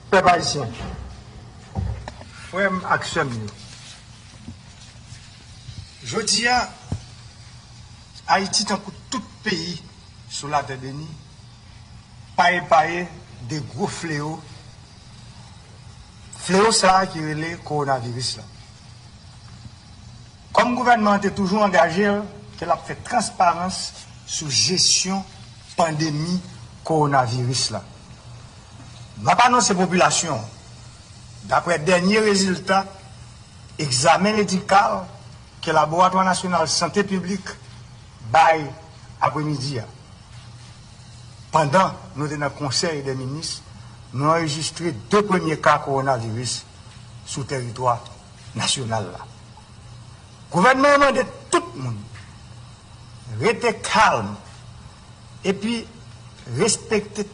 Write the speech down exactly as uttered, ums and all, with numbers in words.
Pèp ayisyen, frè m ak sè m yo, jodi a, Ayiti, tankou tout peyi sou latè beni, pa epaye de gwo fleo, fleo sa a ki rele kowonaviris la. Kòm gouvènman an te toujou angaje l ke l ap fè transparans sou jesyon pandemi kowonaviris la, m ap anonse popilasyon an, daprè dènye rezilta egzamen medikal ke Laboratwa Nasyonal Sante Piblik bay apremidi a, pandan nou te nan Konsèy dè Minis, nou anrejistre de premye ka kowonaviris sou tèritwa nasyonal la. Gouvènman an mande tout moun rete kalm epi respekte